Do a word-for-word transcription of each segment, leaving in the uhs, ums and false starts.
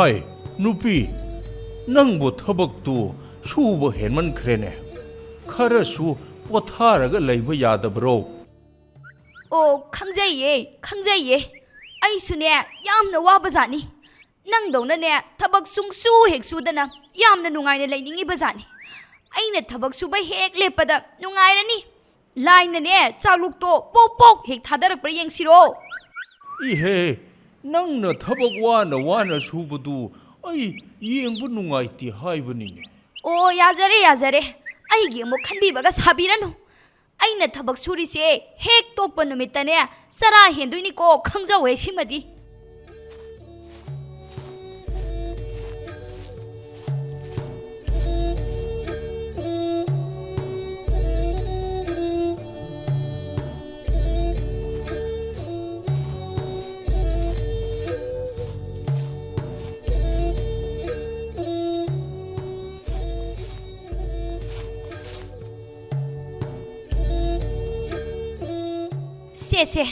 ꯑꯩ, ꯅꯨꯄꯤ, ꯅꯪꯕꯨ ꯊꯕꯛꯇꯨ ꯁꯨꯕ ꯍꯦꯟꯃꯟꯈ꯭ꯔꯦꯅꯦ꯫ ꯈꯔꯁꯨ ꯄꯣꯊꯥꯔꯒ ꯂꯩꯕ ꯌꯥꯗꯕ꯭ꯔꯣ? ꯑꯣ, ꯈꯪꯖꯩꯌꯦ, ꯈꯪꯖꯩꯌꯦ꯫ ꯑꯩꯁꯨꯅꯦ, ꯌꯥꯝꯅ ꯋꯥꯕꯖꯥꯠꯅꯤ꯫ ꯅꯪꯗꯧꯅꯅꯦ, ꯊꯕꯛ ꯁꯨꯡꯁꯨ ꯍꯦꯛ ꯁꯨꯗꯅ ꯌꯥꯝꯅ ꯅꯨꯡꯉꯥꯏꯅ ꯂꯩꯅꯤꯡꯉꯤꯕꯖꯥꯠꯅꯤ꯫ ꯑꯩꯅ ꯊꯕꯛ ꯁꯨꯕ ꯍꯦꯛ ꯂꯦꯞꯄꯗ ꯅꯨꯡꯉꯥꯏꯔꯅꯤ꯫ ꯂꯥꯏꯅꯅꯦ, ꯆꯥꯛꯂꯨꯛꯇꯣ ꯄꯣꯛ ꯄꯣꯛ ꯍꯦꯛ ꯊꯥꯗꯔꯛꯄ꯭ꯔꯥ ꯌꯦꯡꯁꯤꯔꯣ? ꯏꯍꯦ, ꯅꯪꯅ ꯊꯕꯛ ꯋꯥꯅ ꯋꯥꯅ ꯁꯨꯕꯗꯨ ꯑꯩ ꯌꯦꯡꯕ ꯅꯨꯡꯉꯥꯏꯇꯦ ꯍꯥꯏꯕꯅꯤꯅꯦ꯫ ꯑꯣ, ꯌꯥꯖꯔꯦ, ꯌꯥꯖꯔꯦ꯫ ꯑꯩꯒꯤ ꯑꯃꯨꯛ ꯈꯟꯕꯤꯕꯒ ꯁꯥꯕꯤꯔꯅꯨ꯫ ꯑꯩꯅ ꯊꯕꯛ ꯁꯨꯔꯤꯁꯦ ꯍꯦꯛ ꯇꯣꯛꯄ ꯅꯨꯃꯤꯠꯇꯅꯦ, ꯆꯔꯥ ꯍꯦꯟꯗꯣꯏꯅꯤꯀꯣ, ꯈꯪꯖꯧꯍꯦ ꯁꯤꯃꯗꯤ꯫ ꯁꯦ, ꯁꯦ,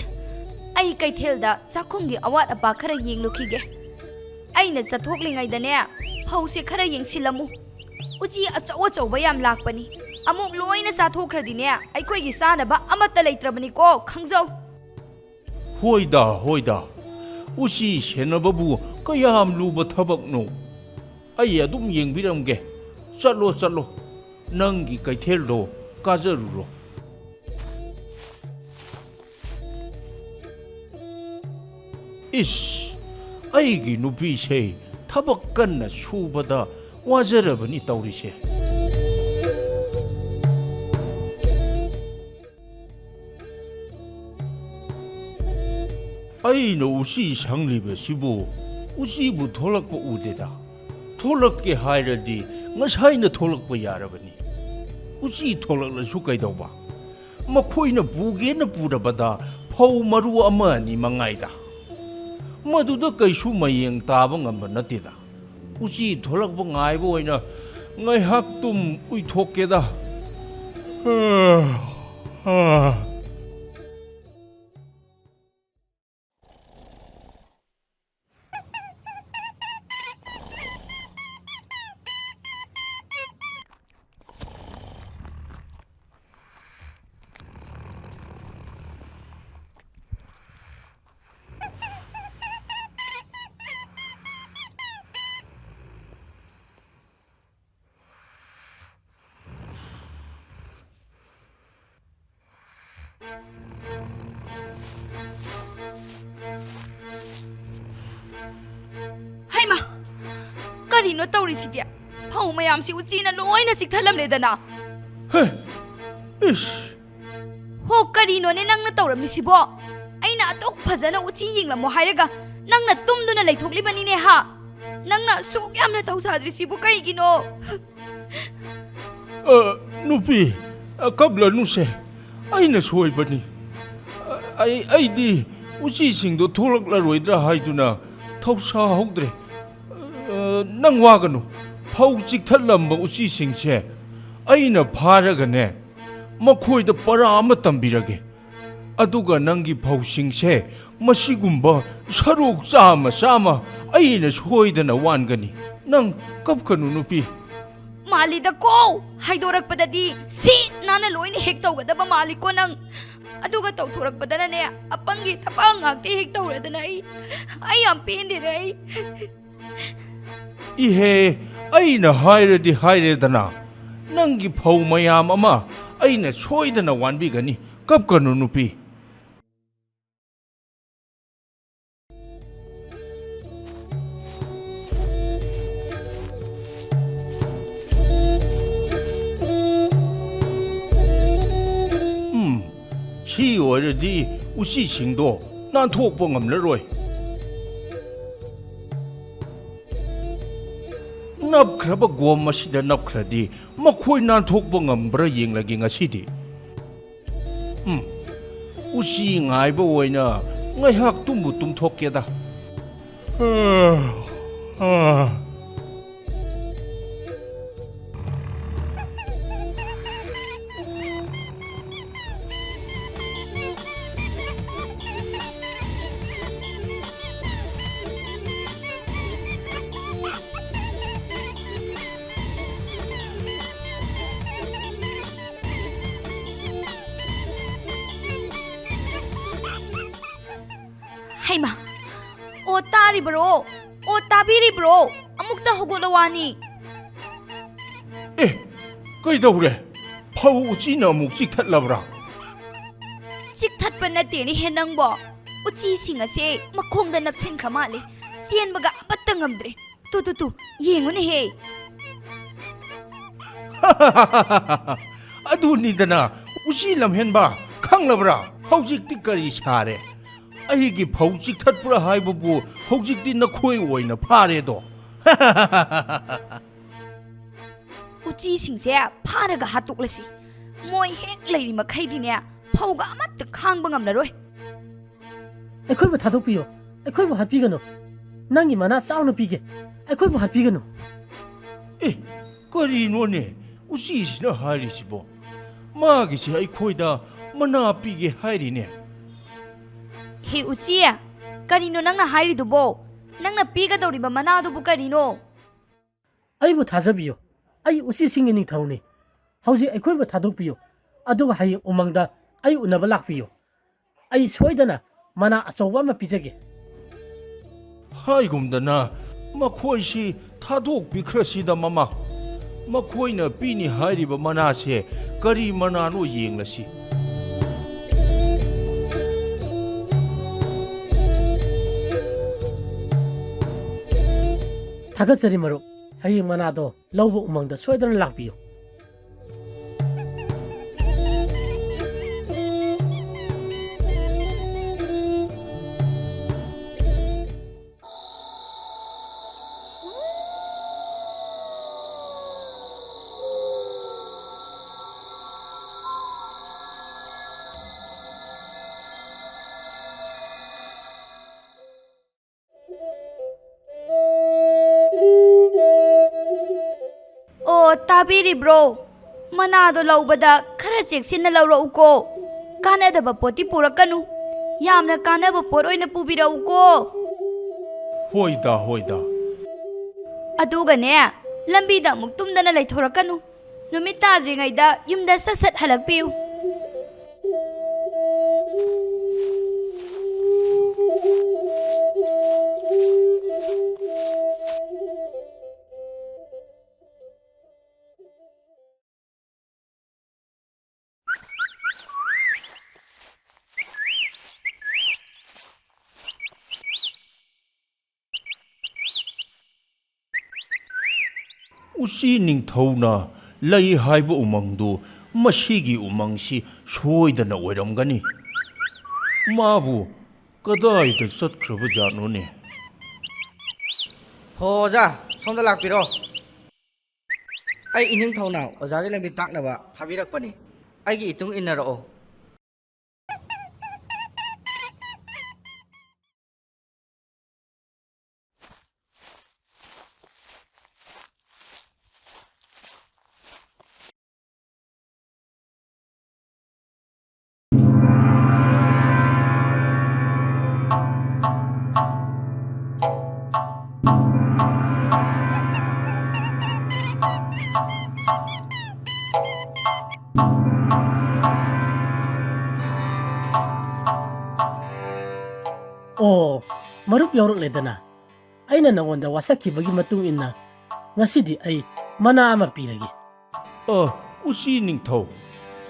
ꯑꯩ ꯀꯩꯊꯦꯜꯗ ꯆꯥꯛꯈꯨꯝꯒꯤ ꯑꯋꯥꯠ ꯑꯄꯥ ꯈꯔ ꯌꯦꯡꯂꯨꯈꯤꯒꯦ꯫ ꯑꯩꯅ ꯆꯠꯊꯣꯛꯂꯤꯉꯩꯗꯅꯦ, ꯐꯧꯁꯦ ꯈꯔ ꯌꯦꯡꯁꯤꯜꯂꯝꯃꯨ꯫ ꯎꯆꯤ ꯑꯆꯧ ꯑꯆꯧꯕ ꯌꯥꯝ ꯂꯥꯛꯄꯅꯤ꯫ ꯑꯃꯨꯛ ꯂꯣꯏꯅ ꯆꯥꯊꯣꯛꯈ꯭ꯔꯗꯤꯅꯦ, ꯑꯩꯈꯣꯏꯒꯤ ꯆꯥꯅꯕ ꯑꯃꯠꯇ ꯂꯩꯇ꯭ꯔꯕꯅꯤꯀꯣ, ꯈꯪꯖꯧ꯫ ꯍꯣꯏꯗ, ꯍꯣꯏꯗ, ꯎꯆꯤ ꯁꯦꯟꯅꯕꯕꯨ ꯀꯌꯥꯝ ꯂꯨꯕ ꯊꯕꯛꯅꯣ? ꯑꯩ ꯑꯗꯨꯝ ꯌꯦꯡꯕꯤꯔꯝꯒꯦ꯫ ꯆꯠꯂꯣ, ꯆꯠꯂꯣ, ꯅꯪꯒꯤ ꯀꯩꯊꯦꯜꯗꯣ ꯀꯥꯖꯔꯨꯔꯣ꯫ ꯏꯁ, ꯑꯩꯒꯤ ꯅꯨꯄꯤꯁꯦ ꯊꯕꯛ ꯀꯟꯅ ꯁꯨꯕꯗ ꯋꯥꯖꯔꯕꯅꯤ ꯇꯧꯔꯤꯁꯦ꯫ ꯑꯩꯅ ꯎꯆꯤ ꯁꯪꯂꯤꯕꯁꯤꯕꯨ ꯎꯆꯤꯕꯨ ꯊꯣꯛꯂꯛꯄ ꯎꯗꯦꯗ꯫ ꯊꯣꯛꯂꯛꯀꯦ ꯍꯥꯏꯔꯗꯤ ꯉꯁꯥꯏꯅ ꯊꯣꯛꯂꯛꯄ ꯌꯥꯔꯕꯅꯤ꯫ ꯎꯆꯤ ꯊꯣꯛꯂꯛꯂꯁꯨ ꯀꯩꯗꯧꯕ? ꯃꯈꯣꯏꯅ ꯄꯨꯒꯦꯅ ꯄꯨꯔꯕꯗ ꯐꯧ ꯃꯔꯨ ꯑꯃ ꯑꯅꯤ ꯃꯉꯥꯏꯗ꯫ ꯃꯗꯨꯗ ꯀꯩꯁꯨ ꯃꯌꯦꯡ ꯇꯥꯕ ꯉꯝꯕ ꯅꯠꯇꯦꯗ꯫ ꯎꯆꯤ ꯊꯣꯛꯂꯛꯄ ꯉꯥꯏꯕ ꯑꯣꯏꯅ ꯉꯥꯏꯍꯥꯛꯇꯨꯝ ꯎꯏꯊꯣꯛꯀꯦꯗ꯫ ꯇꯧꯔꯤꯁꯤꯗꯤ? ꯐꯧ ꯃꯌꯥꯝꯁꯤ ꯎꯆꯤꯅ ꯂꯣꯏꯅ ꯆꯤꯛꯊꯠꯂꯝꯂꯦꯗꯅ꯫ ꯍꯦ, ꯏꯁ, ꯍꯣ, ꯀꯔꯤꯅꯣꯅꯦ ꯅꯪꯅ ꯇꯧꯔꯝꯃꯤꯁꯤꯕꯣ? ꯑꯩꯅ ꯑꯗꯨꯛ ꯐꯖꯅ ꯎꯆꯤ ꯌꯦꯡꯂꯝꯃꯣ ꯍꯥꯏꯔꯒ ꯅꯪꯅ ꯇꯨꯝꯗꯨꯅ ꯂꯩꯊꯣꯛꯂꯤꯕꯅꯤꯅꯦ ꯍꯥ? ꯅꯪꯅ ꯑꯁꯨꯛ ꯌꯥꯝꯅ ꯊꯧꯁꯥꯗ꯭ꯔꯤꯁꯤꯕꯨ ꯀꯩꯒꯤꯅꯣ? ꯑ, ꯅꯨꯄꯤ, ꯑ, ꯀꯞꯂꯅꯨꯁꯦ꯫ ꯑꯩꯅ ꯁꯣꯏꯕꯅꯤ꯫ ꯑ, ꯑꯩ, ꯑꯩꯗꯤ ꯎꯆꯤꯁꯤꯡꯗꯣ ꯊꯣꯛꯂꯛꯂꯔꯣꯏꯗ꯭ꯔꯥ ꯍꯥꯏꯗꯨꯅ ꯊꯧꯁꯥꯍꯧꯗ꯭ꯔꯦ꯫ ꯑ, ꯅꯪ ꯋꯥꯒꯅꯨ꯫ ꯐꯧ ꯆꯤꯛꯊꯠꯂꯝꯕ ꯎꯆꯤꯁꯤꯡꯁꯦ ꯑꯩꯅ ꯐꯥꯔꯒꯅꯦ, ꯃꯈꯣꯏꯗ ꯄꯔꯥ ꯑꯃ ꯇꯝꯕꯤꯔꯒꯦ꯫ ꯑꯗꯨꯒ ꯅꯪꯒꯤ ꯐꯧꯁꯤꯡꯁꯦ ꯃꯁꯤꯒꯨꯝꯕ ꯁꯔꯨꯛ ꯆꯥꯝꯃ ꯆꯥꯝꯃ ꯑꯩꯅ ꯁꯣꯏꯗꯅ ꯋꯥꯟꯒꯅꯤ꯫ ꯅꯪ ꯀꯞꯀꯅꯨ, ꯅꯨꯄꯤ꯫ ꯃꯥꯜꯂꯤꯗꯀꯣ, ꯍꯥꯏꯗꯣꯔꯛꯄꯗꯗꯤ ꯁꯤꯠ ꯅꯥꯟꯅ ꯂꯣꯏꯅ ꯍꯦꯛ ꯇꯧꯒꯗꯕ ꯃꯥꯜꯂꯤꯀꯣ ꯅꯪ꯫ ꯑꯗꯨꯒ ꯇꯧꯊꯣꯔꯛꯄꯗꯅꯅꯦ, ꯑꯄꯪꯒꯤ ꯊꯕꯛ ꯉꯥꯛꯇ ꯍꯦꯛ ꯇꯧꯔꯗꯅ ꯑꯩ, ꯑꯩ ꯌꯥꯝ ꯄꯦꯟꯗꯦꯗ ꯑꯩ꯫ ꯏꯍꯦ, ꯑꯩꯅ ꯍꯥꯏꯔꯗꯤ ꯍꯥꯏꯔꯦꯗꯅ, ꯅꯪꯒꯤ ꯐꯧ ꯃꯌꯥꯝ ꯑꯃ ꯑꯩꯅ ꯁꯣꯏꯗꯅ ꯋꯥꯟꯕꯤꯒꯅꯤ꯫ ꯀꯞꯀꯅꯨ, ꯅꯨꯄꯤ꯫ ꯎꯝ, ꯁꯤ ꯑꯣꯏꯔꯗꯤ ꯎꯆꯤꯁꯤꯡꯗꯣ ꯅꯥꯟꯊꯣꯛꯄ ꯉꯝꯂꯔꯣꯏ꯫ ꯅꯞꯈ꯭ꯔꯕ ꯒꯣꯝ ꯑꯁꯤꯗ ꯅꯞꯈ꯭ꯔꯗꯤ ꯃꯈꯣꯏ ꯅꯥꯟꯊꯣꯛꯄ ꯉꯝꯕ꯭ꯔꯥ ꯌꯦꯡꯂꯒꯦ ꯉꯁꯤꯗꯤ꯫ ꯎꯝ, ꯎꯆꯤ ꯉꯥꯏꯕ ꯑꯣꯏꯅ ꯉꯥꯏꯍꯥꯛ ꯇꯨꯝꯕꯨ ꯇꯨꯝꯊꯣꯛꯀꯦꯗ꯫ ꯍꯩꯃꯥ! ꯑꯣ, ꯇꯥꯔꯤꯕ꯭ꯔꯣ? ꯑꯣ, ꯇꯥꯕꯤꯔꯤꯕ꯭ꯔꯣ? ꯑꯃꯨꯛꯇ ꯍꯧꯒꯠꯂꯣ ꯋꯥꯅꯤ꯫ ꯑꯦ, ꯀꯩꯗꯧꯔꯦ? ꯐꯧ ꯎꯆꯤꯅ ꯑꯃꯨꯛ ꯆꯤꯛꯊꯠꯂꯕ꯭ꯔꯥ? ꯆꯤꯛꯊꯠꯄ ꯅꯠꯇꯦꯅꯦꯍꯦ ꯅꯪꯕꯣ꯫ ꯎꯆꯤꯁꯤꯡ ꯑꯁꯦ ꯃꯈꯣꯡꯗ ꯅꯞꯁꯤꯟꯈ꯭ꯔ ꯃꯥꯜꯂꯦ꯫ ꯆꯦꯟꯕꯒ ꯑꯃꯠꯇ ꯉꯝꯗ꯭ꯔꯦ꯫ ꯇꯨ, ꯇꯨ, ꯇꯨ, ꯌꯦꯡꯉꯨꯅꯦꯍꯦ꯫ ꯑꯗꯨꯅꯤꯗꯅ, ꯎꯆꯤ ꯂꯝꯍꯦꯟꯕ, ꯈꯪꯂꯕ꯭ꯔꯥ? ꯍꯧꯖꯤꯛꯇꯤ ꯀꯔꯤ ꯁꯥꯔꯦ? ꯑꯩꯒꯤ ꯐꯧ ꯆꯤꯛꯊꯠꯄ꯭ꯔꯥ ꯍꯥꯏꯕꯕꯨ ꯍꯧꯖꯤꯛꯇꯤ ꯅꯈꯣꯏ ꯑꯣꯏꯅ ꯐꯥꯔꯦꯗꯣ꯫ ꯎꯆꯤꯁꯤꯡꯁꯦ ꯐꯥꯔꯒ ꯍꯥꯠꯇꯣꯛꯂꯁꯤ꯫ ꯃꯣꯏ ꯍꯦꯛ ꯂꯩꯔꯤ ꯃꯈꯩꯗꯤꯅꯦ, ꯐꯧꯒ ꯑꯃꯠꯇ ꯈꯥꯡꯕ ꯉꯝꯂꯔꯣꯏ꯫ ꯑꯩꯈꯣꯏꯕꯨ ꯊꯥꯗꯣꯛꯄꯤꯌꯨ꯫ ꯑꯩꯈꯣꯏꯕꯨ ꯍꯥꯠꯄꯤꯒꯅꯨ꯫ ꯅꯪꯒꯤ ꯃꯅꯥ ꯆꯥꯎꯅ ꯄꯤꯒꯦ꯫ ꯑꯩꯈꯣꯏꯕꯨ ꯍꯥꯠꯄꯤꯒꯅꯨ꯫ ꯑꯦ, ꯀꯔꯤꯅꯣꯅꯦ ꯎꯆꯤꯁꯤꯅ ꯍꯥꯏꯔꯤꯁꯤꯕꯣ? ꯃꯥꯒꯤꯁꯦ ꯑꯩꯈꯣꯏꯗ ꯃꯅꯥ ꯄꯤꯒꯦ ꯍꯥꯏꯔꯤꯅꯦ꯫ ꯍꯦ ꯎꯆꯤ, ꯀꯔꯤꯅꯣ ꯅꯪꯅ ꯍꯥꯏꯔꯤꯗꯨꯕꯣ? ꯅꯪꯅ ꯄꯤꯒꯗꯧꯔꯤꯕ ꯃꯅꯥꯗꯨꯕꯨ ꯀꯔꯤꯅꯣ? ꯑꯩꯕꯨ ꯊꯥꯖꯕꯤꯌꯨ꯫ ꯑꯩ ꯎꯆꯤꯁꯤꯡꯒꯤ ꯅꯤꯡꯊꯧꯅꯤ꯫ ꯍꯧꯖꯤꯛ ꯑꯩꯈꯣꯏꯕꯨ ꯊꯥꯗꯣꯛꯄꯤꯌꯨ, ꯑꯗꯨꯒ ꯍꯌꯦꯡ ꯎꯃꯪꯗ ꯑꯩ ꯎꯅꯕ ꯂꯥꯛꯄꯤꯌꯨ꯫ ꯑꯩ ꯁꯣꯏꯗꯅ ꯃꯅꯥ ꯑꯆꯧꯕ ꯑꯃ ꯄꯤꯖꯒꯦ꯫ ꯍꯥꯏꯒꯨꯝꯗꯅ, ꯃꯈꯣꯏꯁꯤ ꯊꯥꯗꯣꯛꯄꯤꯈ꯭ꯔꯁꯤꯗ, ꯃꯃꯥ꯫ ꯃꯈꯣꯏꯅ ꯄꯤꯅꯤ ꯍꯥꯏꯔꯤꯕ ꯃꯅꯥꯁꯦ ꯀꯔꯤ ꯃꯅꯥꯅꯣ ꯌꯦꯡꯂꯁꯤ꯫ ꯊꯥꯒꯠꯆꯔꯤ, ꯃꯔꯨꯞ꯫ ꯍꯌꯦꯡ ꯃꯅꯥꯗꯣ ꯂꯧꯕ ꯎꯃꯪꯗ ꯁꯣꯏꯗꯅ ꯂꯥꯛꯄꯤꯌꯨ꯫ ꯑꯣ, ꯇꯥꯕꯤꯔꯤꯕ꯭ꯔꯣ? ꯃꯅꯥꯗꯣ ꯂꯧꯕꯗ ꯈꯔ ꯆꯦꯛꯁꯤꯟꯅ ꯂꯧꯔꯛꯎꯀꯣ꯫ ꯀꯥꯟꯅꯗꯕ ꯄꯣꯠꯇꯤ ꯄꯨꯔꯛꯀꯅꯨ꯫ ꯌꯥꯝꯅ ꯀꯥꯟꯅꯕ ꯄꯣꯠ ꯑꯣꯏꯅ ꯄꯨꯕꯤꯔꯛꯎꯀꯣ꯫ ꯍꯣꯏꯗ, ꯍꯣꯏꯗ꯫ ꯑꯗꯨꯒꯅꯦ, ꯂꯝꯕꯤꯗ ꯑꯃꯨꯛ ꯇꯨꯝꯗꯅ ꯂꯩꯊꯣꯔꯛꯀꯅꯨ꯫ ꯅꯨꯃꯤꯠ ꯇꯥꯗ꯭ꯔꯤꯉꯩꯗ ꯌꯨꯝꯗ ꯁꯠ ꯁꯠ ꯍꯜꯂꯛꯄꯤꯌꯨ꯫ ꯎꯆꯤ ꯅꯤꯡꯊꯧꯅ ꯂꯩ ꯍꯥꯏꯕ ꯎꯃꯪꯗꯨ ꯃꯁꯤꯒꯤ ꯎꯃꯪꯁꯤ ꯁꯣꯏꯗꯅ ꯑꯣꯏꯔꯝꯒꯅꯤ꯫ ꯃꯥꯕꯨ ꯀꯗꯥꯏꯗ ꯆꯠꯈ꯭ꯔꯕꯖꯥꯠꯅꯣꯅꯦ? ꯍꯣ ꯑꯣꯖꯥ, ꯁꯣꯝꯗ ꯂꯥꯛꯄꯤꯔꯣ꯫ ꯑꯩ ꯏꯅꯤꯡꯊꯧꯅ ꯑꯣꯖꯥꯒꯤ ꯂꯝꯕꯤ ꯇꯥꯛꯅꯕ ꯊꯥꯕꯤꯔꯛꯄꯅꯤ꯫ ꯑꯩꯒꯤ ꯏꯇꯨꯡ ꯏꯟꯅꯔꯛꯑꯣ꯫ ꯑꯣ, ꯃꯔꯨꯞ ꯌꯥꯎꯔꯛꯂꯦꯗꯅ꯫ ꯑꯩꯅ ꯅꯉꯣꯟꯗ ꯋꯥꯁꯛꯈꯤꯕꯒꯤ ꯃꯇꯨꯡ ꯏꯟꯅ ꯉꯁꯤꯗꯤ ꯑꯩ ꯃꯅꯥ ꯑꯃ ꯄꯤꯔꯒꯦ꯫ ꯑ, ꯎꯆꯤ ꯅꯤꯡꯊꯧ,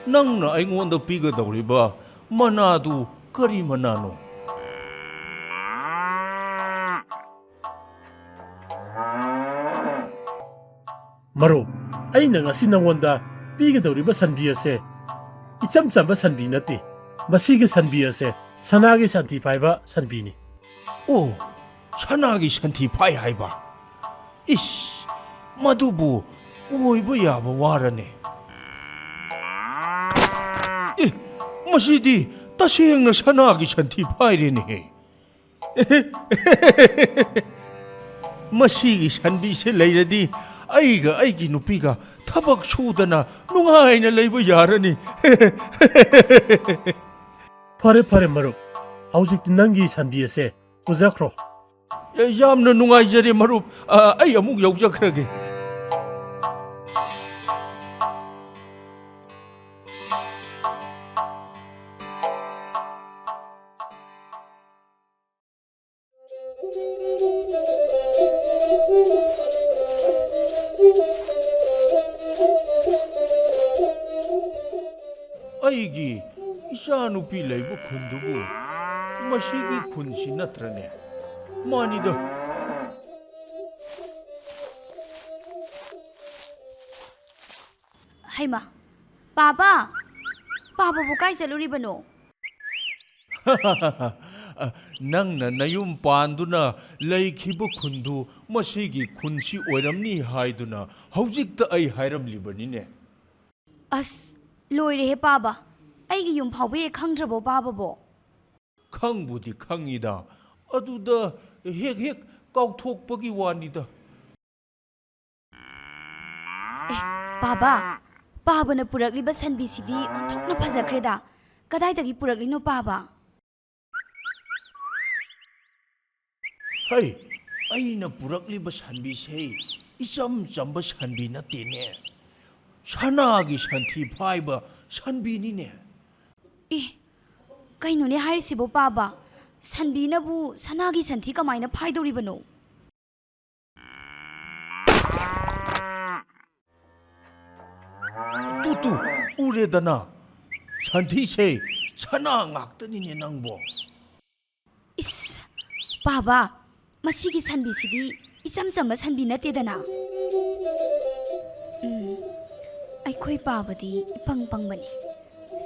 ꯅꯪꯅ ꯑꯩꯉꯣꯟꯗ ꯄꯤꯒꯗꯧꯔꯤꯕ ꯃꯅꯥꯗꯨ ꯀꯔꯤ ꯃꯅꯥꯅꯣ? ꯃꯔꯨꯞ, ꯑꯩꯅ ꯉꯁꯤ ꯅꯉꯣꯟꯗ ꯄꯤꯒꯗꯧꯔꯤꯕ ꯁꯟꯕꯤ ꯑꯁꯦ ꯏꯆꯝ ꯆꯝꯕ ꯁꯟꯕꯤ ꯅꯠꯇꯦ꯫ ꯃꯁꯤꯒꯤ ꯁꯟꯕꯤ ꯑꯁꯦ ꯁꯅꯥꯒꯤ ꯁꯟꯊꯤ ꯐꯥꯏꯕ ꯁꯟꯕꯤꯅꯤ꯫ ꯑꯣ, ꯁꯅꯥꯒꯤ ꯁꯟꯊꯤ ꯐꯥꯏ ꯍꯥꯏꯕ? ꯏꯁ, ꯃꯗꯨꯕꯨ ꯑꯣꯏꯕ ꯌꯥꯕ ꯋꯥꯔꯅꯦ? ꯑꯦ, ꯃꯁꯤꯗꯤ ꯇꯁꯦꯡꯅ ꯁꯅꯥꯒꯤ ꯁꯟꯊꯤ ꯐꯥꯏꯔꯦꯅꯦꯍꯦ꯫ ꯃꯁꯤꯒꯤ ꯁꯟꯕꯤꯁꯦ ꯂꯩꯔꯗꯤ ꯑꯩꯒ ꯑꯩꯒꯤ ꯅꯨꯄꯤꯒ ꯊꯕꯛ ꯁꯨꯗꯅ ꯅꯨꯡꯉꯥꯏꯅ ꯂꯩꯕ ꯌꯥꯔꯅꯤ꯫ ꯐꯔꯦ, ꯐꯔꯦ, ꯃꯔꯨꯞ꯫ ꯍꯧꯖꯤꯛꯇꯤ ꯅꯪꯒꯤ ꯁꯟꯕꯤ ꯑꯁꯦ ꯄꯨꯖꯈ꯭ꯔꯣ꯫ ꯑꯦ, ꯌꯥꯝꯅ ꯅꯨꯡꯉꯥꯏꯖꯔꯦ, ꯃꯔꯨꯞ꯫ ꯑ, ꯑꯩ ꯑꯃꯨꯛ ꯌꯧꯖꯈ꯭ꯔꯒꯦ꯫ ꯑꯩꯒꯤ ꯏꯆꯥꯅꯨꯄꯤ ꯂꯩꯕ ꯈꯨꯟꯗꯨꯕꯨ ꯃꯁꯤꯒꯤ ꯈꯨꯟꯁꯤ ꯅꯠꯇ꯭ꯔꯅꯦ? ꯃꯥꯅꯤꯗ꯫ ꯑꯩꯃ, ꯄꯥꯕ! ꯄꯥꯕꯕꯨ ꯀꯥꯏ ꯆꯠꯂꯨꯔꯤꯕꯅꯣ? ꯅꯪꯅ ꯅꯌꯨꯝ ꯄꯥꯟꯗꯨꯅ ꯂꯩꯈꯤꯕ ꯈꯨꯟꯗꯨ ꯃꯁꯤꯒꯤ ꯈꯨꯟꯁꯤ ꯑꯣꯏꯔꯝꯅꯤ ꯍꯥꯏꯗꯨꯅ ꯍꯧꯖꯤꯛꯇ ꯑꯩ ꯍꯥꯏꯔꯝꯂꯤꯕꯅꯤꯅꯦ꯫ ꯑꯁ, ꯂꯣꯏꯔꯦꯍꯦ ꯄꯥꯕ! ꯑꯩꯒꯤ ꯌꯨꯝ ꯐꯥꯎꯕ ꯍꯦꯛ ꯈꯪꯗ꯭ꯔꯕꯣ ꯄꯥꯕꯕꯣ? ꯈꯪꯕꯨꯗꯤ ꯈꯪꯉꯤꯗ, ꯑꯗꯨꯗ ꯍꯦꯛ ꯍꯦꯛ ꯀꯥꯎꯊꯣꯛꯄꯒꯤ ꯋꯥꯅꯤꯗ꯫ ꯑꯦ, ꯄꯥꯕ, ꯄꯥꯕꯅ ꯄꯨꯔꯛꯂꯤꯕ ꯁꯟꯕꯤꯁꯤꯗꯤ ꯑꯣꯟꯊꯣꯛꯅ ꯐꯖꯈ꯭ꯔꯦꯗ꯫ ꯀꯗꯥꯏꯗꯒꯤ ꯄꯨꯔꯛꯂꯤꯅꯣ ꯄꯥꯕ? ꯍꯩ, ꯑꯩꯅ ꯄꯨꯔꯛꯂꯤꯕ ꯁꯟꯕꯤꯁꯦ ꯏꯆꯝ ꯆꯝꯕ ꯁꯟꯕꯤ ꯅꯠꯇꯦꯅꯦ꯫ ꯁꯅꯥꯒꯤ ꯁꯟꯊꯤ ꯐꯥꯏꯕ ꯁꯟꯕꯤꯅꯤꯅꯦ꯫ ꯑꯦ, ꯀꯩꯅꯣꯅꯦ ꯍꯥꯏꯔꯤꯁꯤꯕꯣ ꯄꯥꯕ? ꯁꯟꯕꯤꯅꯕꯨ ꯁꯅꯥꯒꯤ ꯁꯟꯊꯤ ꯀꯃꯥꯏꯅ ꯐꯥꯏꯗꯧꯔꯤꯕꯅꯣ? ꯇꯨ, ꯇꯨ, ꯎꯔꯦꯗꯅ, ꯁꯟꯊꯤꯁꯦ ꯁꯅꯥ ꯉꯥꯛꯇꯅꯤꯅꯦ ꯅꯪꯕꯣ꯫ ꯏꯁ, ꯄꯥꯕ, ꯃꯁꯤꯒꯤ ꯁꯟꯕꯤꯁꯤꯗꯤ ꯏꯆꯝ ꯆꯝꯕ ꯁꯟꯕꯤ ꯅꯠꯇꯦꯗꯅ꯫ ꯎꯝ, ꯑꯩꯈꯣꯏ ꯄꯥꯕꯗꯤ ꯏꯄꯪ ꯄꯪꯕꯅꯤ꯫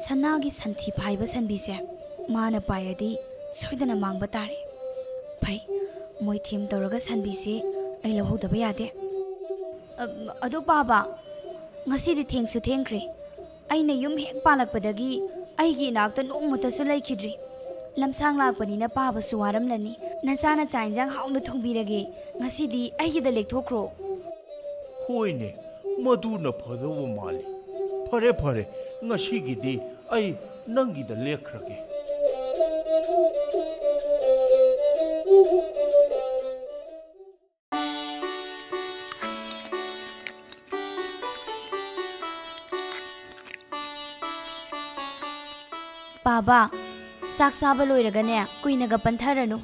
ꯁꯅꯥꯒꯤ ꯁꯟꯊꯤ ꯐꯥꯏꯕ ꯁꯟꯕꯤꯁꯦ ꯃꯥꯅ ꯄꯥꯏꯔꯗꯤ ꯁꯣꯏꯗꯅ ꯃꯥꯡꯕ ꯇꯥꯔꯦ꯫ ꯐꯩ, ꯃꯣꯏꯊꯦꯝ ꯇꯧꯔꯒ ꯁꯟꯕꯤꯁꯦ ꯑꯩ ꯂꯧꯍꯧꯗꯕ ꯌꯥꯗꯦ꯫ ꯑ-, ꯑꯗꯣ ꯄꯥꯕ, ꯉꯁꯤꯗꯤ ꯊꯦꯡꯁꯨ ꯊꯦꯡꯈ꯭ꯔꯦ꯫ ꯑꯩꯅ ꯌꯨꯝ ꯍꯦꯛ ꯄꯥꯜꯂꯛꯄꯗꯒꯤ ꯑꯩꯒꯤ ꯏꯅꯥꯛꯇ ꯅꯣꯡꯃꯇꯁꯨ ꯂꯩꯈꯤꯗ꯭ꯔꯤ꯫ ꯂꯝꯁꯥꯡ ꯂꯥꯛꯄꯅꯤꯅ ꯄꯥꯕꯁꯨ ꯋꯥꯔꯝꯂꯅꯤ꯫ ꯅꯆꯥꯅ ꯆꯥꯛ ꯏꯟꯖꯥꯡ ꯍꯥꯎꯅ ꯊꯣꯡꯕꯤꯔꯒꯦ꯫ ꯉꯁꯤꯗꯤ ꯑꯩꯒꯤꯗ ꯂꯦꯛꯊꯣꯛꯈ꯭ꯔꯣ꯫ ꯍꯣꯏꯅꯦ, ꯃꯗꯨꯅ ꯐꯗꯧꯕ ꯃꯥꯜꯂꯤ꯫ ꯐꯔꯦ, ꯐꯔꯦ, ꯉꯁꯤꯒꯤꯗꯤ ꯑꯩ ꯅꯪꯒꯤꯗ ꯂꯦꯛꯈ꯭ꯔꯒꯦ꯫ ꯄꯥꯕ, ꯆꯥꯛ ꯆꯥꯕ ꯂꯣꯏꯔꯒꯅꯦ, ꯀꯨꯏꯅꯒ ꯄꯟꯊꯔꯅꯨ꯫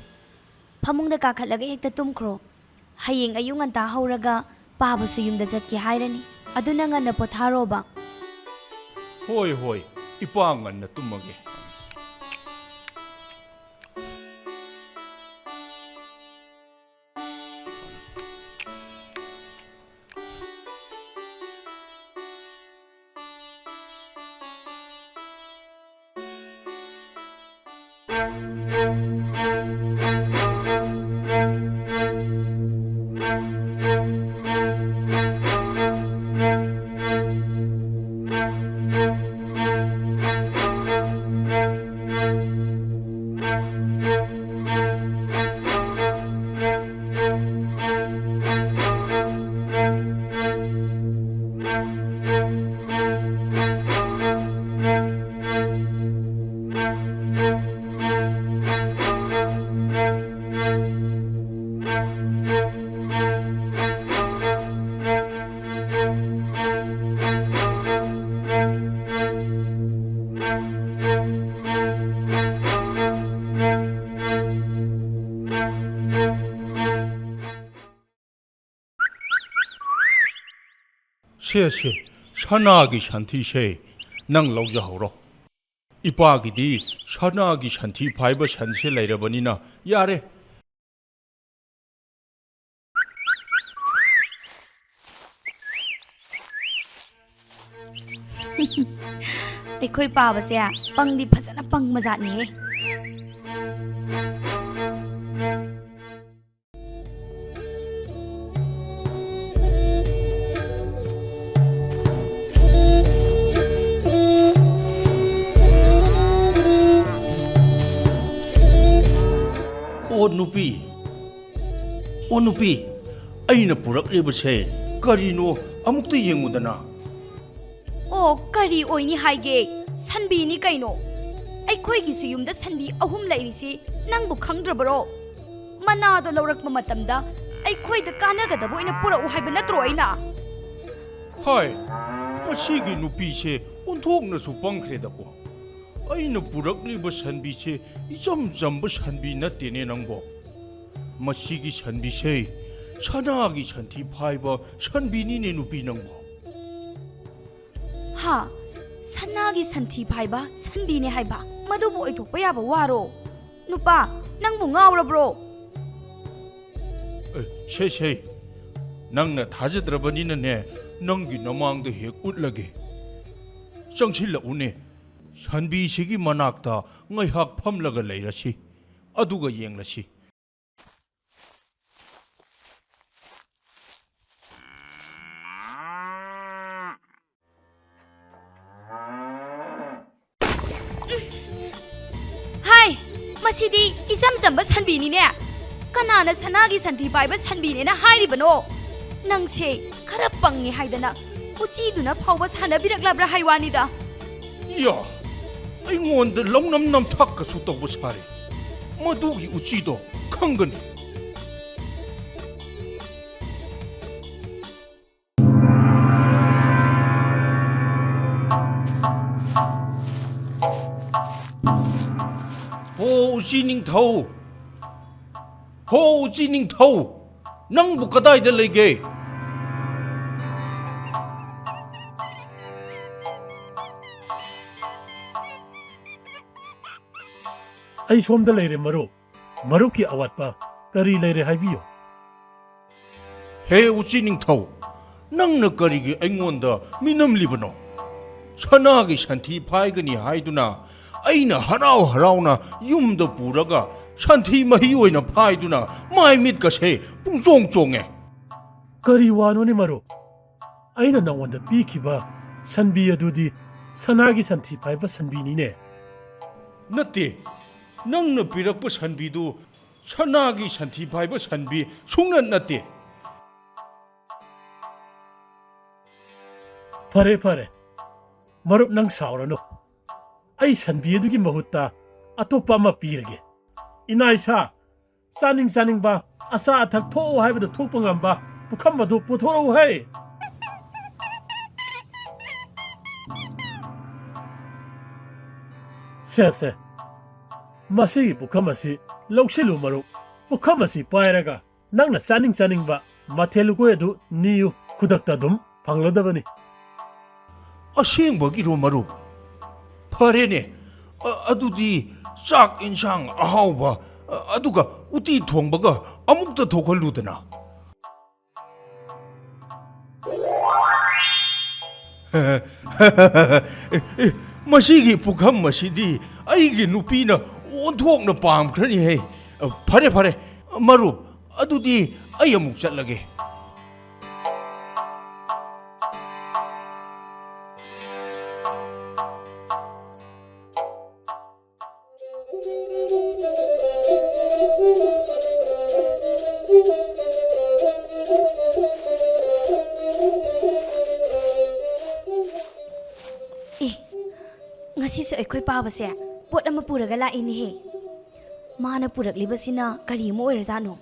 ꯐꯃꯨꯡꯗ ꯀꯥꯈꯠꯂꯒ ꯍꯦꯛꯇ ꯇꯨꯝꯈ꯭ꯔꯣ꯫ ꯍꯌꯦꯡ ꯑꯌꯨꯛ ꯉꯟꯇꯥ ꯍꯧꯔꯒ ꯄꯥꯕꯁꯨ ꯌꯨꯝꯗ ꯆꯠꯀꯦ ꯍꯥꯏꯔꯅꯤ꯫ ꯑꯗꯨꯅ ꯉꯟꯅ ꯄꯣꯊꯥꯔꯣꯕ꯫ ꯍꯣꯏ, ꯍꯣꯏ, ꯏꯄꯥ ꯉꯟꯅ ꯇꯨꯝꯃꯒꯦ꯫ ꯁꯦ, ꯁꯦ, ꯁꯅꯥꯒꯤ ꯁꯟꯊꯤꯁꯦ ꯅꯪ ꯂꯧꯖꯍꯧꯔꯣ꯫ ꯏꯄꯥꯒꯤꯗꯤ ꯁꯅꯥꯒꯤ ꯁꯟꯊꯤ ꯐꯥꯏꯕ ꯁꯟꯁꯦ ꯂꯩꯔꯕꯅꯤꯅ ꯌꯥꯔꯦ꯫ ꯑꯩꯈꯣꯏ ꯄꯥꯕꯁꯦ ꯄꯪꯗꯤ ꯐꯖꯅ ꯄꯪꯕꯖꯥꯠꯅꯤꯍꯦ꯫ ꯑꯣ ꯅꯨꯄꯤ, ꯑꯣ ꯅꯨꯄꯤ, ꯑꯩꯅ ꯄꯨꯔꯛꯂꯤꯕꯁꯦ ꯀꯔꯤꯅꯣ ꯑꯃꯨꯛꯇ ꯌꯦꯡꯉꯨꯗꯅ꯫ ꯑꯣ, ꯀꯔꯤ ꯑꯣꯏꯅꯤ ꯍꯥꯏꯒꯦ? ꯁꯟꯕꯤꯅꯤ ꯀꯩꯅꯣ꯫ ꯑꯩꯈꯣꯏꯒꯤꯁꯨ ꯌꯨꯝꯗ ꯁꯟꯕꯤ ꯑꯍꯨꯝ ꯂꯩꯔꯤꯁꯤ ꯅꯪꯕꯨ ꯈꯪꯗ꯭ꯔꯕꯔꯣ? ꯃꯅꯥꯗꯣ ꯂꯧꯔꯛꯄ ꯃꯇꯝꯗ ꯑꯩꯈꯣꯏꯗ ꯀꯥꯟꯅꯒꯗꯕ ꯑꯣꯏꯅ ꯄꯨꯔꯛꯎ ꯍꯥꯏꯕ ꯅꯠꯇ꯭ꯔꯣ ꯑꯩꯅ? ꯍꯥꯏ, ꯃꯁꯤꯒꯤ ꯅꯨꯄꯤꯁꯦ ꯑꯣꯟꯊꯣꯛꯅꯁꯨ ꯄꯪꯈ꯭ꯔꯦꯗꯀꯣ꯫ ꯑꯩꯅ ꯄꯨꯔꯛꯂꯤꯕ ꯁꯟꯕꯤꯁꯦ ꯏꯆꯝ ꯆꯝꯕ ꯁꯟꯕꯤ ꯅꯠꯇꯦꯅꯦ ꯅꯪꯕꯣ꯫ ꯃꯁꯤꯒꯤ ꯁꯟꯕꯤꯁꯦ ꯁꯅꯥꯒꯤ ꯁꯟꯊꯤ ꯐꯥꯏꯕ ꯁꯟꯕꯤꯅꯤꯅꯦ ꯅꯨꯄꯤ ꯅꯪꯕꯣ꯫ ꯍꯥ? ꯁꯅꯥꯒꯤ ꯁꯟꯊꯤ ꯐꯥꯏꯕ ꯁꯟꯕꯤꯅꯦ ꯍꯥꯏꯕ? ꯃꯗꯨꯕꯨ ꯑꯣꯏꯊꯣꯛꯄ ꯌꯥꯕ ꯋꯥꯔꯣ? ꯅꯨꯄꯥ, ꯅꯪꯕꯨ ꯉꯥꯎꯔꯕ꯭ꯔꯣ? ꯑꯦ, ꯁꯦ, ꯁꯦ, ꯅꯪꯅ ꯊꯥꯖꯗ꯭ꯔꯕꯅꯤꯅꯅꯦ, ꯅꯪꯒꯤ ꯅꯃꯥꯡꯗ ꯍꯦꯛ ꯎꯠꯂꯒꯦ꯫ ꯆꯪꯁꯤꯜꯂꯛꯎꯅꯦ꯫ ꯁꯟꯕꯤꯁꯤꯒꯤ ꯃꯅꯥꯛꯇ ꯉꯥꯏꯍꯥꯛ ꯐꯝꯂꯒ ꯂꯩꯔꯁꯤ, ꯑꯗꯨꯒ ꯌꯦꯡꯂꯁꯤ꯫ ꯍꯥꯏ, ꯃꯁꯤꯗꯤ ꯏꯆꯝ ꯆꯝꯕ ꯁꯟꯕꯤꯅꯤꯅꯦ꯫ ꯀꯅꯥꯅ ꯁꯅꯥꯒꯤ ꯁꯟꯊꯤ ꯄꯥꯏꯕ ꯁꯟꯕꯤꯅꯦꯅ ꯍꯥꯏꯔꯤꯕꯅꯣ? ꯅꯪꯁꯦ ꯈꯔ ꯄꯪꯉꯤ ꯍꯥꯏꯗꯅ ꯎꯆꯤꯗꯨꯅ ꯐꯥꯎꯕ ꯁꯥꯟꯅꯕꯤꯔꯛꯂꯕ꯭ꯔꯥ ꯍꯥꯏ ꯋꯥꯅꯤꯗ꯫ ꯌꯥ, ꯑꯩꯉꯣꯟꯗ ꯂꯧꯅꯝ ꯅꯝꯊꯥꯛꯀꯁꯨ ꯇꯧꯕ ꯁꯥꯔꯤ꯫ ꯃꯗꯨꯒꯤ ꯎꯆꯤꯗꯣ ꯈꯪꯒꯅꯤ꯫ ꯍꯣ, ꯎꯆꯤ ꯅꯤꯡꯊꯧ! ꯍꯣ, ꯎꯆꯤ ꯅꯤꯡꯊꯧ! ꯅꯪꯕꯨ ꯀꯗꯥꯏꯗ ꯂꯩꯒꯦ? ꯑꯩ ꯁꯣꯝꯗ ꯂꯩꯔꯦ, ꯃꯔꯨꯞ꯫ ꯃꯔꯨꯞꯀꯤ ꯑꯋꯥꯠꯄ ꯀꯔꯤ ꯂꯩꯔꯦ, ꯍꯥꯏꯕꯤꯌꯨ꯫ ꯍꯦ ꯎꯆꯤ ꯅꯤꯡꯊꯧ, ꯅꯪꯅ ꯀꯔꯤꯒꯤ ꯑꯩꯉꯣꯟꯗ ꯃꯤꯅꯝꯂꯤꯕꯅꯣ? ꯁꯅꯥꯒꯤ ꯁꯟꯊꯤ ꯐꯥꯏꯒꯅꯤ ꯍꯥꯏꯗꯨꯅ ꯑꯩꯅ ꯍꯔꯥꯎ ꯍꯔꯥꯎꯅ ꯌꯨꯝꯗ ꯄꯨꯔꯒ ꯁꯟꯊꯤ ꯃꯍꯤ ꯑꯣꯏꯅ ꯐꯥꯏꯗꯨꯅ ꯃꯥꯏ ꯃꯤꯠꯀꯁꯦ ꯄꯨꯡꯆꯣꯡ ꯆꯣꯡꯉꯦ꯫ ꯀꯔꯤ ꯋꯥꯅꯣꯅꯦ, ꯃꯔꯨꯞ? ꯑꯩꯅ ꯅꯉꯣꯟꯗ ꯄꯤꯈꯤꯕ ꯁꯟꯕꯤ ꯑꯗꯨꯗꯤ ꯁꯅꯥꯒꯤ ꯁꯟꯊꯤ ꯐꯥꯏꯕ ꯁꯟꯕꯤꯅꯤꯅꯦ꯫ ꯅꯠꯇꯦ, ꯅꯪꯅ ꯄꯤꯔꯛꯄ ꯁꯟꯕꯤꯗꯨ ꯁꯅꯥꯒꯤ ꯁꯟꯊꯤ ꯐꯥꯏꯕ ꯁꯟꯕꯤ ꯁꯨꯡꯅꯠ ꯅꯠꯇꯦ꯫ ꯐꯔꯦ, ꯐꯔꯦ, ꯃꯔꯨꯞ, ꯅꯪ ꯁꯥꯎꯔꯅꯨ꯫ ꯑꯩ ꯁꯟꯕꯤ ꯑꯗꯨꯒꯤ ꯃꯍꯨꯠꯇ ꯑꯇꯣꯞꯄ ꯑꯃ ꯄꯤꯔꯒꯦ꯫ ꯏꯅꯥꯏꯁꯥ, ꯆꯥꯅꯤꯡ ꯆꯥꯅꯤꯡꯕ ꯑꯆꯥ ꯑꯊꯛ ꯊꯣꯛꯎ ꯍꯥꯏꯕꯗ ꯊꯣꯛꯄ ꯉꯝꯕ ꯄꯨꯈꯝ ꯑꯗꯨ ꯄꯨꯊꯣꯔꯛꯎ ꯍꯦ꯫ ꯁꯦ, ꯁꯦ, ꯃꯁꯤꯒꯤ ꯄꯨꯈꯝ ꯑꯁꯤ ꯂꯧꯁꯤꯜꯂꯨ, ꯃꯔꯨꯞ꯫ ꯄꯨꯈꯝ ꯑꯁꯤ ꯄꯥꯏꯔꯒ ꯅꯪꯅ ꯆꯥꯅꯤꯡ ꯆꯥꯅꯤꯡꯕ ꯃꯊꯦꯜ ꯂꯨꯀꯣꯏ ꯑꯗꯨ ꯅꯤꯌꯨ, ꯈꯨꯗꯛꯇ ꯑꯗꯨꯝ ꯐꯪꯂꯗꯕꯅꯤ꯫ ꯑꯁꯦꯡꯕꯒꯤꯔꯣ, ꯃꯔꯨꯞ? ꯐꯔꯦꯅꯦ, ꯑ-, ꯑꯗꯨꯗꯤ ꯆꯥꯛ ꯏꯟꯁꯥꯡ ꯑꯍꯥꯎꯕ, ꯑ-, ꯑꯗꯨꯒ ꯎꯇꯤ ꯊꯣꯡꯕꯒ ꯑꯃꯨꯛꯇ ꯊꯣꯛꯍꯜꯂꯨꯗꯅ꯫ ꯑꯦ, ꯑꯦ, ꯃꯁꯤꯒꯤ ꯄꯨꯈꯝ ꯑꯁꯤꯗꯤ ꯑꯩꯒꯤ ꯅꯨꯄꯤꯅ ꯑꯣꯟꯊꯣꯛꯅ ꯄꯥꯝꯈ꯭ꯔꯅꯤꯍꯦ꯫ ꯐꯔꯦ, ꯐꯔꯦ, ꯃꯔꯨꯞ, ꯑꯗꯨꯗꯤ ꯑꯩ ꯑꯃꯨꯛ ꯆꯠꯂꯒꯦ꯫ ꯑꯦ, ꯉꯁꯤꯁꯨ ꯑꯩꯈꯣꯏ ꯄꯥꯕꯁꯦ ꯄꯣꯠ ꯑꯃ ꯄꯨꯔꯒ ꯂꯥꯛꯏꯅꯦꯍꯦ꯫ ꯃꯥꯅ ꯄꯨꯔꯛꯂꯤꯕꯁꯤꯅ ꯀꯔꯤ ꯑꯃ ꯑꯣꯏꯔꯖꯥꯠꯅꯣ?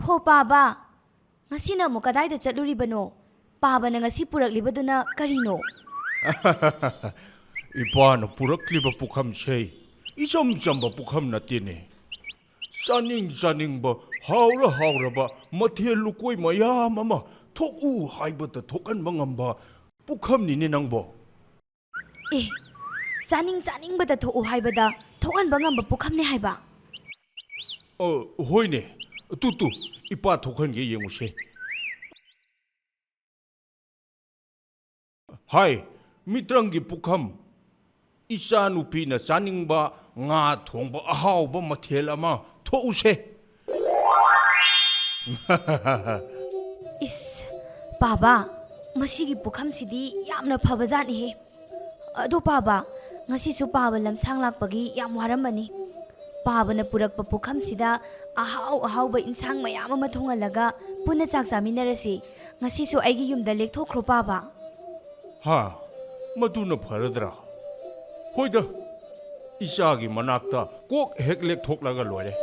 ꯍꯣ ꯄꯥꯕ, ꯉꯁꯤꯅ ꯑꯃꯨꯛ ꯀꯗꯥꯏꯗ ꯆꯠꯂꯨꯔꯤꯕꯅꯣ? ꯄꯥꯕꯅ ꯉꯁꯤ ꯄꯨꯔꯛꯂꯤꯕꯗꯨꯅ ꯀꯔꯤꯅꯣ? ꯏꯄꯥꯅ ꯄꯨꯔꯛꯂꯤꯕ ꯄꯨꯈꯝꯁꯦ ꯏꯆꯝ ꯆꯝꯕ ꯄꯨꯈꯝ ꯅꯠꯇꯦꯅꯦ꯫ ꯆꯥꯅꯤꯡ ꯆꯥꯅꯤꯡꯕ, ꯍꯥꯎꯔ ꯍꯥꯎꯔꯕ ꯃꯊꯦꯜ ꯂꯨꯀꯣꯏ ꯃꯌꯥꯝ ꯑꯃ ꯊꯣꯛꯎ ꯍꯥꯏꯕꯗ ꯊꯣꯛꯍꯟꯕ ꯉꯝꯕ ꯄꯨꯈꯝꯅꯤꯅꯦ ꯅꯪꯕꯣ꯫ ꯑꯦ, ꯆꯥꯅꯤꯡ ꯆꯥꯅꯤꯡꯕꯗ ꯊꯣꯛꯎ ꯍꯥꯏꯕꯗ ꯊꯣꯛꯍꯟꯕ ꯉꯝꯕ ꯄꯨꯈꯝꯅꯦ ꯍꯥꯏꯕ? ꯑ, ꯍꯣꯏꯅꯦ꯫ ꯇꯨ, ꯇꯨ, ꯏꯄꯥ ꯊꯣꯛꯍꯟꯒꯦ ꯌꯦꯡꯉꯨꯁꯦ꯫ ꯍꯥꯏ, ꯃꯤꯇ꯭ꯔꯪꯒꯤ ꯄꯨꯈꯝ, ꯏꯆꯥꯅꯨꯄꯤꯅ ꯆꯥꯅꯤꯡꯕ ꯉꯥ ꯊꯣꯡꯕ ꯑꯍꯥꯎꯕ ꯃꯊꯦꯜ ꯑꯃ ꯊꯣꯛꯎꯁꯦ꯫ ꯏꯁ, ꯄꯥꯕ, ꯃꯁꯤꯒꯤ ꯄꯨꯈꯝꯁꯤꯗꯤ ꯌꯥꯝꯅ ꯐꯕꯖꯥꯠꯅꯤꯍꯦ꯫ ꯑꯗꯣ ꯄꯥꯕ, ꯉꯁꯤꯁꯨ ꯄꯥꯕ ꯂꯝꯁꯥꯡ ꯂꯥꯛꯄꯒꯤ ꯌꯥꯝ ꯋꯥꯔꯝꯃꯅꯤ꯫ ꯄꯥꯕꯅ ꯄꯨꯔꯛꯄ ꯄꯨꯈꯝꯁꯤꯗ ꯑꯍꯥꯎ ꯑꯍꯥꯎꯕ ꯏꯟꯁꯥꯡ ꯃꯌꯥꯝ ꯑꯃ ꯊꯣꯡꯍꯜꯂꯒ ꯄꯨꯟꯅ ꯆꯥꯛ ꯆꯥꯃꯤꯟꯅꯔꯁꯤ꯫ ꯉꯁꯤꯁꯨ ꯑꯩꯒꯤ ꯌꯨꯝꯗ ꯂꯦꯛꯊꯣꯛꯈ꯭ꯔꯣ ꯄꯥꯕ꯫ ꯍꯥ? ꯃꯗꯨꯅ ꯐꯔꯗ꯭ꯔꯥ? ꯍꯣꯏꯗ, ꯏꯆꯥꯒꯤ ꯃꯅꯥꯛꯇ ꯀꯣꯛ ꯍꯦꯛ ꯂꯦꯛꯊꯣꯛꯂꯒ ꯂꯣꯏꯔꯦ꯫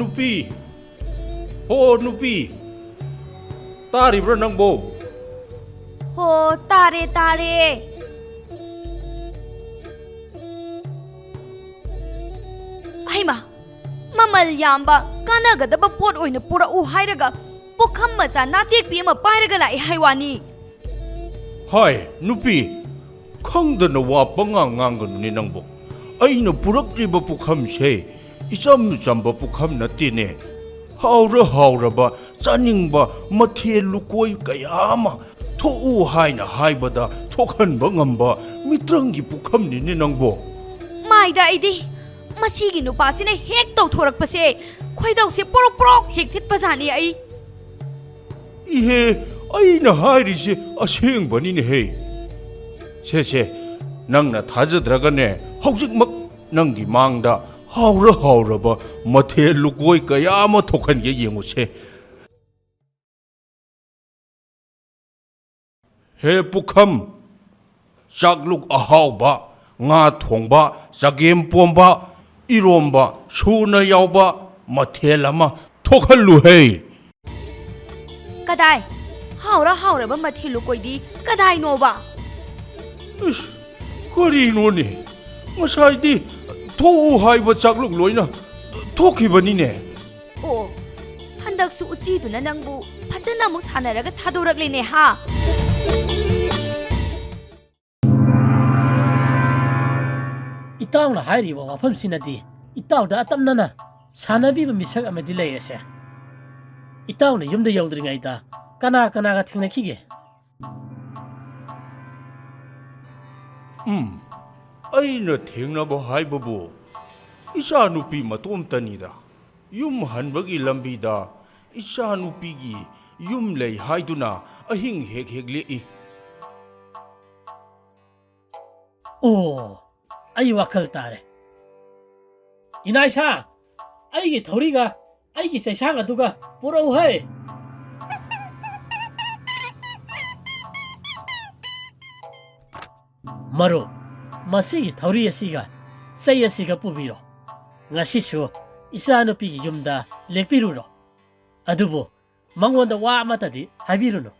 ꯅꯨꯄꯤ! ꯍꯣ ꯅꯨꯄꯤ! ꯇꯥꯔꯤꯕ꯭ꯔꯥ ꯅꯪꯕꯣ? ꯍꯣ, ꯇꯥꯔꯦ, ꯇꯥꯔꯦ꯫ ꯍꯩꯃꯥ! ꯃꯃꯜ ꯌꯥꯝꯕ, ꯀꯥꯟꯅꯒꯗꯕ ꯄꯣꯠ ꯑꯣꯏꯅ ꯄꯨꯔꯛꯎ ꯍꯥꯏꯔꯒ, ꯄꯨꯈꯝ ꯃꯆꯥ ꯅꯥꯇꯦꯛꯄꯤ ꯑꯃ ꯄꯥꯏꯔꯒ ꯂꯥꯛꯑꯦ ꯍꯥꯏ ꯋꯥꯅꯤ꯫ ꯍꯥꯏ, ꯅꯨꯄꯤ, ꯈꯪꯗꯅ ꯋꯥ ꯄꯉꯥꯡ ꯉꯥꯡꯒꯅꯨꯅꯦ ꯅꯪꯕꯨ꯫ ꯑꯩꯅ ꯄꯨꯔꯛꯂꯤꯕ ꯄꯨꯈꯝꯁꯦ ꯏꯆꯝ ꯆꯝꯕ ꯄꯨꯈꯝ ꯅꯠꯇꯦꯅꯦ꯫ ꯍꯥꯎꯔ ꯍꯥꯎꯔꯕ, ꯆꯥꯅꯤꯡꯕ ꯃꯊꯦꯜ ꯂꯨꯀꯣꯏ ꯀꯌꯥ ꯑꯃ ꯊꯣꯛꯎ ꯍꯥꯏꯅ ꯍꯥꯏꯕꯗ ꯊꯣꯛꯍꯟꯕ ꯉꯝꯕ ꯃꯤꯇ꯭ꯔꯪꯒꯤ ꯄꯨꯈꯝꯅꯤꯅꯦ ꯅꯪꯕꯣ꯫ ꯃꯥꯏꯗ ꯑꯩꯗꯤ ꯃꯁꯤꯒꯤ ꯅꯨꯄꯥꯁꯤꯅ ꯍꯦꯛ ꯇꯧꯊꯣꯔꯛꯄꯁꯦ ꯈꯣꯏꯗꯧꯁꯦ ꯄ꯭ꯔꯣꯛ ꯄ꯭ꯔꯣꯛ ꯍꯦꯛ ꯊꯤꯠꯄꯖꯥꯠꯅꯤ ꯑꯩ꯫ ꯏꯍꯦ, ꯑꯩꯅ ꯍꯥꯏꯔꯤꯁꯦ ꯑꯁꯦꯡꯕꯅꯤꯅꯦꯍꯦ꯫ ꯁꯦ, ꯁꯦ, ꯅꯪꯅ ꯊꯥꯖꯗ꯭ꯔꯒꯅꯦ, ꯍꯧꯖꯤꯛꯃꯛ ꯅꯪꯒꯤ ꯃꯥꯡꯗ ꯍꯥꯎꯔ ꯍꯥꯎꯔꯕ ꯃꯊꯦꯜ ꯂꯨꯀꯣꯏ ꯀꯌꯥ ꯑꯃ ꯊꯣꯛꯍꯟꯒꯦ, ꯌꯦꯡꯉꯨꯁꯦ꯫ ꯍꯦ ꯄꯨꯈꯝ, ꯆꯥꯛꯂꯨꯛ ꯑꯍꯥꯎꯕ, ꯉꯥ ꯊꯣꯡꯕ, ꯆꯒꯦꯝ ꯄꯣꯝꯕ, ꯏꯔꯣꯝꯕ ꯁꯨꯅ ꯌꯥꯎꯕ ꯃꯊꯦꯜ ꯑꯃ ꯊꯣꯛꯍꯜꯂꯨꯍꯦ꯫ ꯀꯗꯥꯏ? ꯍꯥꯎꯔ ꯍꯥꯎꯔꯕ ꯃꯊꯦꯜ ꯂꯨꯀꯣꯏꯗꯤ ꯀꯗꯥꯏꯅꯣꯕ? ꯏꯁ, ꯀꯔꯤꯅꯣꯅꯦ? ꯉꯁꯥꯏꯗꯤ ꯊꯣꯛꯎ ꯍꯥꯏꯕ ꯆꯥꯛꯂꯨꯛ ꯂꯣꯏꯅ ꯊꯣꯛꯈꯤꯕꯅꯤꯅꯦ꯫ ꯑꯣ, ꯍꯟꯗꯛꯁꯨ ꯎꯆꯤꯗꯨꯅ ꯅꯪꯕꯨ ꯐꯖꯅ ꯑꯃꯨꯛ ꯁꯥꯟꯅꯔꯒ ꯊꯥꯗꯣꯔꯛꯂꯦꯅꯦ ꯍꯥ? ꯏꯇꯥꯎꯅ ꯍꯥꯏꯔꯤꯕ ꯋꯥꯐꯝꯁꯤꯅꯗꯤ ꯏꯇꯥꯎꯗ ꯑꯇꯝꯅꯅ ꯁꯥꯟꯅꯕꯤꯕ ꯃꯤꯁꯛ ꯑꯃꯗꯤ ꯂꯩꯔꯦꯁꯦ꯫ ꯏꯇꯥꯎꯅ ꯌꯨꯝꯗ ꯌꯧꯗ꯭ꯔꯤꯉꯩꯗ ꯀꯅꯥ ꯀꯅꯥꯒ ꯊꯦꯡꯅꯈꯤꯒꯦ? ꯎꯝ, ꯑꯩꯅ ꯊꯦꯡꯅꯕ ꯍꯥꯏꯕꯕꯨ ꯏꯆꯥꯅꯨꯄꯤ ꯃꯇꯣꯝꯇꯅꯤꯗ꯫ ꯌꯨꯝ ꯍꯟꯕꯒꯤ ꯂꯝꯕꯤꯗ ꯏꯆꯥꯅꯨꯄꯤꯒꯤ ꯌꯨꯝ ꯂꯩ ꯍꯥꯏꯗꯨꯅ ꯑꯍꯤꯡ ꯍꯦꯛ ꯍꯦꯛ ꯂꯦꯛꯏ꯫ ꯑꯣ, ꯑꯩ ꯋꯥꯈꯜ ꯇꯥꯔꯦ꯫ ꯏꯅꯥꯏꯁꯥ, ꯑꯩꯒꯤ ꯊꯧꯔꯤꯒ ꯑꯩꯒꯤ ꯆꯩꯁꯥꯡ ꯑꯗꯨꯒ ꯄꯨꯔꯛꯎ ꯍꯩ꯫ ꯃꯔꯨꯞ, ꯃꯁꯤꯒꯤ ꯊꯧꯔꯤ ꯑꯁꯤꯒ ꯆꯩ ꯑꯁꯤꯒ ꯄꯨꯕꯤꯔꯣ꯫ ꯉꯁꯤꯁꯨ ꯏꯆꯥꯅꯨꯄꯤꯒꯤ ꯌꯨꯝꯗ ꯂꯦꯛꯄꯤꯔꯨꯔꯣ꯫ ꯑꯗꯨꯕꯨ ꯃꯉꯣꯟꯗ ꯋꯥ ꯑꯃꯠꯇꯗꯤ ꯍꯥꯏꯕꯤꯔꯨꯅꯨ꯫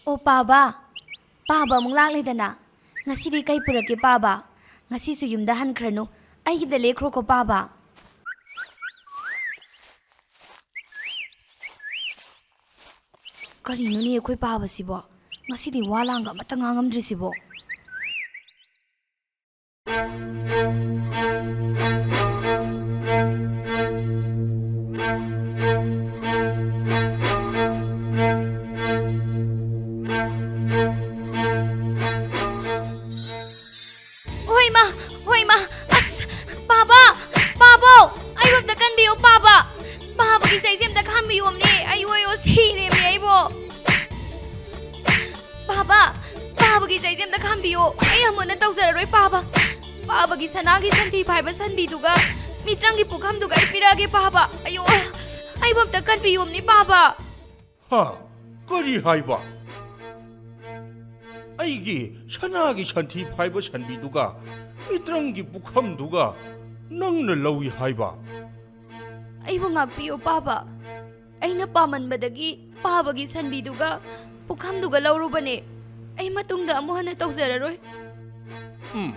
ꯑꯣ ꯄꯥꯕ, ꯄꯥꯕ ꯑꯃꯨꯛ ꯂꯥꯛꯂꯦꯗꯅ꯫ ꯉꯁꯤꯗꯤ ꯀꯩ ꯄꯨꯔꯛꯀꯦ ꯄꯥꯕ? ꯉꯁꯤꯁꯨ ꯌꯨꯝꯗ ꯍꯟꯈ꯭ꯔꯅꯨ, ꯑꯩꯒꯤꯗ ꯂꯦꯛꯈ꯭ꯔꯣꯀꯣ ꯄꯥꯕ꯫ ꯀꯔꯤꯅꯣꯅꯦ ꯑꯩꯈꯣꯏ ꯄꯥꯕꯁꯤꯕꯣ? ꯉꯁꯤꯗꯤ ꯋꯥ ꯂꯥꯡꯒ ꯑꯃꯠꯇ ꯉꯥꯡꯉꯝꯗ꯭ꯔꯤꯁꯤꯕꯣ? ꯍꯣꯏ ꯃꯥ, ꯍꯣꯏ ꯃꯥ, ꯑꯁ, ꯄꯥꯕ, ꯄꯥꯕꯣ, ꯑꯩꯕꯨ ꯑꯝꯇ ꯀꯟꯕꯤꯌꯨ ꯄꯥꯕ꯫ ꯄꯥꯕꯒꯤ ꯆꯩꯁꯦ ꯑꯝꯇ ꯈꯥꯝꯕꯤꯌꯣꯝꯅꯦ, ꯑꯩ ꯑꯣꯏꯌꯣ ꯁꯤꯔꯦꯃꯦ ꯑꯩꯕꯣ꯫ ꯄꯥꯕ, ꯄꯥꯕꯒꯤ ꯆꯩꯁꯦ ꯑꯝꯇ ꯈꯥꯝꯕꯤꯌꯣ꯫ ꯑꯩ ꯑꯃꯨꯛ ꯍꯟꯅ ꯇꯧꯖꯔꯔꯣꯏ ꯄꯥꯕ꯫ ꯄꯥꯕꯒꯤ ꯁꯅꯥꯒꯤ ꯁꯟꯊꯤ ꯐꯥꯏꯕ ꯁꯟꯕꯤꯗꯨꯒ ꯃꯤꯇ꯭ꯔꯪꯒꯤ ꯄꯨꯈꯝꯗꯨꯒ ꯑꯩ ꯄꯤꯔꯛꯑꯒꯦ ꯄꯥꯕ꯫ ꯑꯌꯣ, ꯑꯩꯕꯨ ꯑꯝꯇ ꯀꯟꯕꯤꯌꯣꯝꯅꯤ ꯄꯥꯕ꯫ ꯍꯥ? ꯀꯔꯤ ꯍꯥꯏꯕ? ꯑꯩꯒꯤ ꯁꯅꯥꯒꯤ ꯁꯟꯊꯤ ꯐꯥꯏꯕ ꯁꯟꯕꯤꯗꯨꯒ ꯃꯤꯇ꯭ꯔꯪꯒꯤ ꯄꯨꯈꯝꯗꯨꯒ ꯅꯪꯅ ꯂꯧꯏ ꯍꯥꯏꯕ? ꯑꯩꯕꯨ ꯉꯥꯛꯄꯤꯌꯨ ꯄꯥꯕ꯫ ꯑꯩꯅ ꯄꯥꯝꯃꯟꯕꯗꯒꯤ ꯄꯥꯕꯒꯤ ꯁꯟꯕꯤꯗꯨꯒ ꯄꯨꯈꯝꯗꯨꯒ ꯂꯧꯔꯨꯕꯅꯦ꯫ ꯑꯩ ꯃꯇꯨꯡꯗ ꯑꯃꯨꯛ ꯍꯟꯅ ꯇꯧꯖꯔꯔꯣꯏ꯫ ꯎꯝ,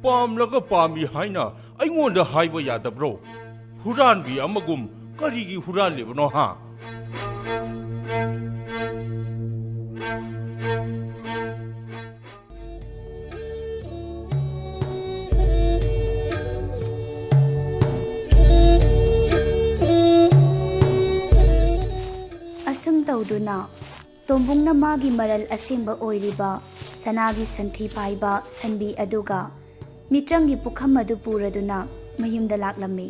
ꯄꯥꯝꯂꯒ ꯄꯥꯝꯃꯤ ꯍꯥꯏꯅ ꯑꯩꯉꯣꯟꯗ ꯍꯥꯏꯕ ꯌꯥꯗꯕ꯭ꯔꯣ? ꯍꯨꯔꯥꯟꯕꯤ ꯑꯃꯒꯨꯝ ꯀꯔꯤꯒꯤ ꯍꯨꯔꯥꯜꯂꯤꯕꯅꯣ ꯍꯥ? ꯑꯁꯨꯝ ꯇꯧꯗꯨꯅ ꯇꯣꯝꯕꯨꯡꯅ ꯃꯥꯒꯤ ꯃꯔꯜ ꯑꯁꯦꯡꯕ ꯑꯣꯏꯔꯤꯕ ꯁꯅꯥꯒꯤ ꯁꯟꯊꯤ ꯄꯥꯏꯕ ꯁꯟꯕꯤ ꯑꯗꯨꯒ ꯃꯤꯇ꯭ꯔꯪꯒꯤ ꯄꯨꯈꯝ ꯑꯗꯨ ꯄꯨꯔꯗꯨꯅ ꯃꯌꯨꯝꯗ ꯂꯥꯛꯂꯝꯃꯤ꯫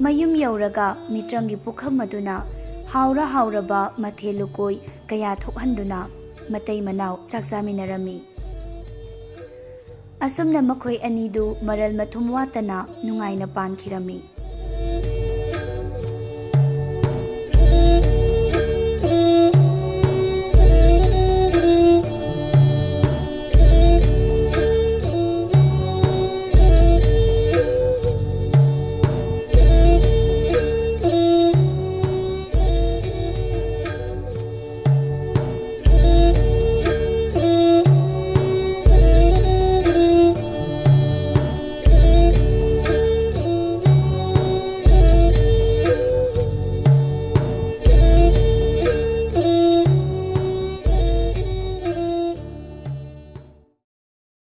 ꯃꯌꯨꯝ ꯌꯧꯔꯒ ꯃꯤꯇ꯭ꯔꯪꯒꯤ ꯄꯨꯈꯝ ꯑꯗꯨꯅ ꯍꯥꯎꯔ ꯍꯥꯎꯔꯕ ꯃꯊꯦꯜ ꯂꯨꯀꯣꯏ ꯀꯌꯥ ꯊꯣꯛꯍꯟꯗꯨꯅ ꯃꯇꯩ ꯃꯅꯥꯎ ꯆꯥꯛ ꯆꯥꯃꯤꯟꯅꯔꯝꯃꯤ꯫ ꯑꯁꯨꯝꯅ ꯃꯈꯣꯏ ꯑꯅꯤꯗꯨ ꯃꯔꯜ ꯃꯊꯨꯝ ꯋꯥꯠꯇꯅ ꯅꯨꯡꯉꯥꯏꯅ ꯄꯥꯟꯈꯤꯔꯝꯃꯤ꯫